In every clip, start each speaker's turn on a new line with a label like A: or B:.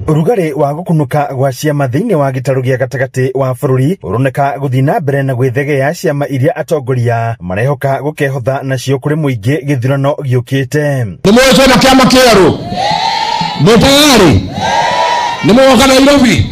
A: Ũrugarĩ wa gũkunũka gwa ciama thĩinĩ wa gĩtarũ gĩa gatagatĩ wa bũrũri ũroneka gũthiĩ na mbere na gwĩthegea ciama iria atongoria marehoka gũkehotha nacio kũrĩ mũingĩ gĩthurano gĩũkĩte.
B: Nĩ mũĩ twĩna kĩama kĩerũ? Mwĩ tayari? Nĩ mũgoka Nairobi?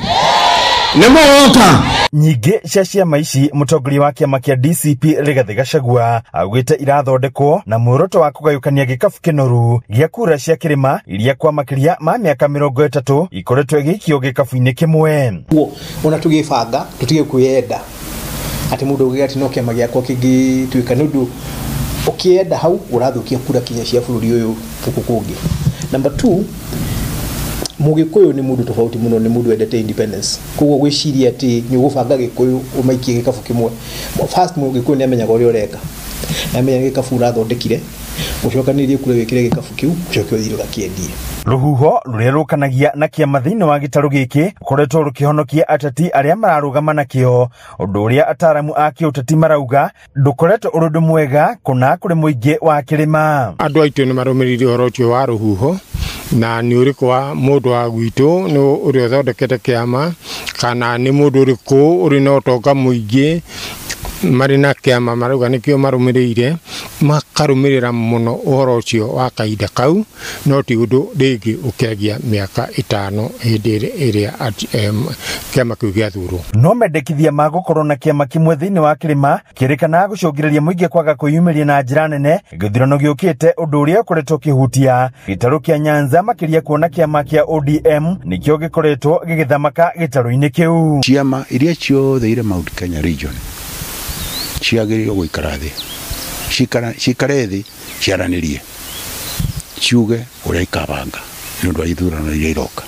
B: Nĩ mũgoka?
A: Nyingĩ cia ciama ici mũtongoria wa kĩama kĩa DCP Rigathĩ Gachagua augĩte irathondekwo na muoroto wa kũgayũkania gĩkabu kĩnoru gĩa kura cia kĩrĩma iria kwa makĩria ma mĩaka 30 ikoretwo ĩgĩikio gĩkabu-inĩ kĩmwe.
C: Ona tũgĩbanga tũtige kwĩyenda atĩ mũndũ auge atĩ no kĩama gĩakwa kĩngĩtuĩka, nĩ ũndũ ũkĩenda hau ũrathũkia kura kinya cia bũrũri ũyũ gũkũ kũngĩ. Number 2, Mũgĩkũyũ nĩ mũndũ tofauti mũno, nĩ mũndũ wendete independence. Koguo gwĩciria atĩ nĩ ũgũbanga Gĩkũyũ ũmaikie gĩkabu kĩmwe. First, Mũgĩkũyũ nĩ amenyaga ũrĩa ũreka. Nĩ amenyaga gĩkabu ũrathondekire, ũcokanĩrĩrie kura wĩkĩre gĩkabu kĩu, ũcoke ũthiĩ ũgakĩendie.
A: Rũhuho rũrĩa rũkanagia na kĩama thĩinĩ wa gĩtarũ gĩkĩ rũkoretwo rũkĩhonokia ateti arĩa mararũgama nakĩo, ũndũ ũrĩa ataaramu a kĩũteti marauga ndũkoretwo ũrĩ ũndũ mwega kũna kũrĩ mũingĩ wa kĩrĩma.
D: Andũ aitũ nĩ marũmĩrĩire ũhoro ũcio wa rũhuho na nĩ ũrĩkũ wa mũndũ wa gwitũ nĩ ũrĩa ũthondekete kĩama kana nĩ mũndũ ũrĩkũ ũrĩ na ũtonga mũingĩ marĩ na kĩama marauga nĩkĩo marũmĩrĩire, makarũmĩrĩra mũno ũhoro ũcio wa kahinda kau, no ti ũndũ rĩngĩ ũkĩagia mĩaka 5 hĩndĩ ĩrĩa kĩama kĩu gĩathurwo.
A: No mendekithia ma gũkorwo na kĩama kĩmwe thĩinĩ wa kĩrĩma kĩrĩkanaga gũcũngĩrĩria mũingĩ kwaga kwĩyumĩria na njĩra nene gĩthurano gĩũkĩte, ũndũ ũrĩa ũkoretwo ũkĩhutia gĩtarũ kĩa Nyanza makĩria kuona kĩama kĩa ODM nĩkĩo gĩkoretwo gĩgĩthamaka gĩtarũ-inĩ kĩu.
E: Ciama iria ciothe irĩ Mount Kenya region ciagĩrĩirwo gũikara thĩ, cikare thĩ ciaranĩrie, ciuge ũrĩa ikabanga nĩ ũndũ wa ithurano iria iroka.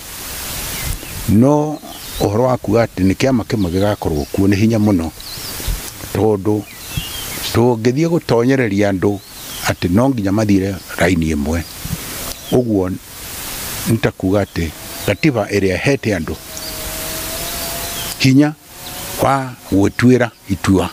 E: No ũhoro wa kuga atĩ nĩ kĩama kĩmwe gĩgakorwo kuo nĩ hinya mũno, tondũ tũngĩthiĩ gũtonyereria andũ atĩ no nginya mathire raini ĩmwe, ũguo nĩ ta kuga atĩ gatiba ĩrĩa ĩhete andũ hinya wa gwĩtuĩra itua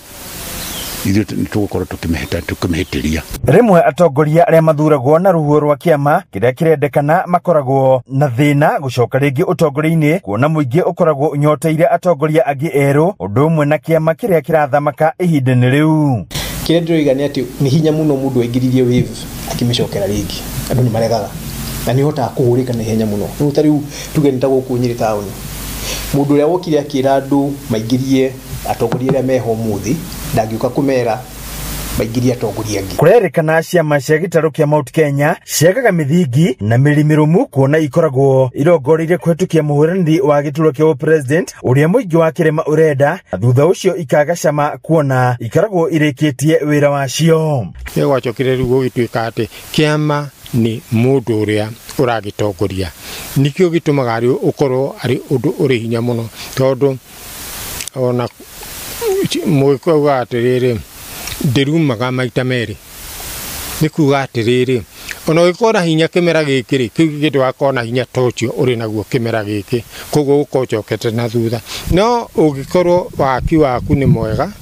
E: ithuĩ nĩ tũgũkorwo tũkĩmĩhĩtĩria.
A: Rĩmwe atongoria arĩa mathuragwo na rũhuho rwa kĩama kĩrĩa kĩrendekana makoragwo na thĩna gũcoka rĩngĩ ũtongoria-inĩ, kuona mũingĩ ũkoragwo ũnyoteire atongoria angĩ erũ, ũndũ ũmwe na kĩama kĩrĩa kĩrathamaka ihinda-inĩ rĩu.
C: Kĩrĩa ndĩroiga nĩ atĩ nĩ hinya mũno mũndũ aingĩririe wave akĩmĩcokera rĩngĩ, andũ nĩ maregaga na nĩ ũhotaga kũhũrĩka na ihenya mũno. Rĩu ta rĩu tuge nĩ ta gũkũ Nyĩrĩ taũni, mũndũ ũrĩa wokire akĩra andũ maingĩrie atongoria arĩa meho ũmũthĩ ndangĩũka kũmera maingĩrie atongoria angĩ.
A: Kũrerĩkana ciama cia gĩtarũ kĩa Mount Kenya ciagaga mĩthingi na mĩri mĩrũmu, kuona ikoragwo irongoreirie kũhetũkia mũhũranĩri wa gĩturwa kĩa president ũrĩa mũingĩ wa kĩrĩma ũrenda, na thutha ũcio ikaga cama kuona ikoragwo irĩkĩtie wĩra wacio.
D: Nĩ gwacokire rĩu gũgĩtuĩka atĩ kĩama nĩ mũndũ ũrĩa ũragĩtongoria, nĩkĩo gĩtũmaga rĩu ũkorwo arĩ ũndũ ũrĩ hinya mũno, tondũ ona mũgĩkũyũ augaga atĩrĩrĩ, ndĩrumaga maita merĩ. Nĩ kuga atĩrĩrĩ, ona ũngĩkorwo na hinya kĩmera gĩkĩ rĩ, kĩu kĩngĩ ndũgakorwo na hinya ta ũcio ũrĩ naguo kĩmera gĩkĩ, koguo ũgũkorwo ũcokete na thutha. No ũngĩkorwo waki waku nĩ mwega,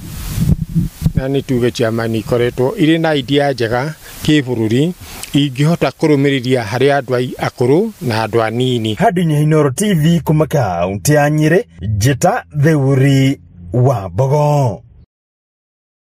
D: na nĩ tuge ciama nĩ ikoretwo irĩ na idea njega kĩbũrũri, ingĩhota kũrũmĩrĩria harĩ andũ akũrũ na andũ anini.
A: Handũ-inĩ Inooro TV kuma kaũntĩ ya Nyĩrĩ, Njĩta Theuri wa Mbogo.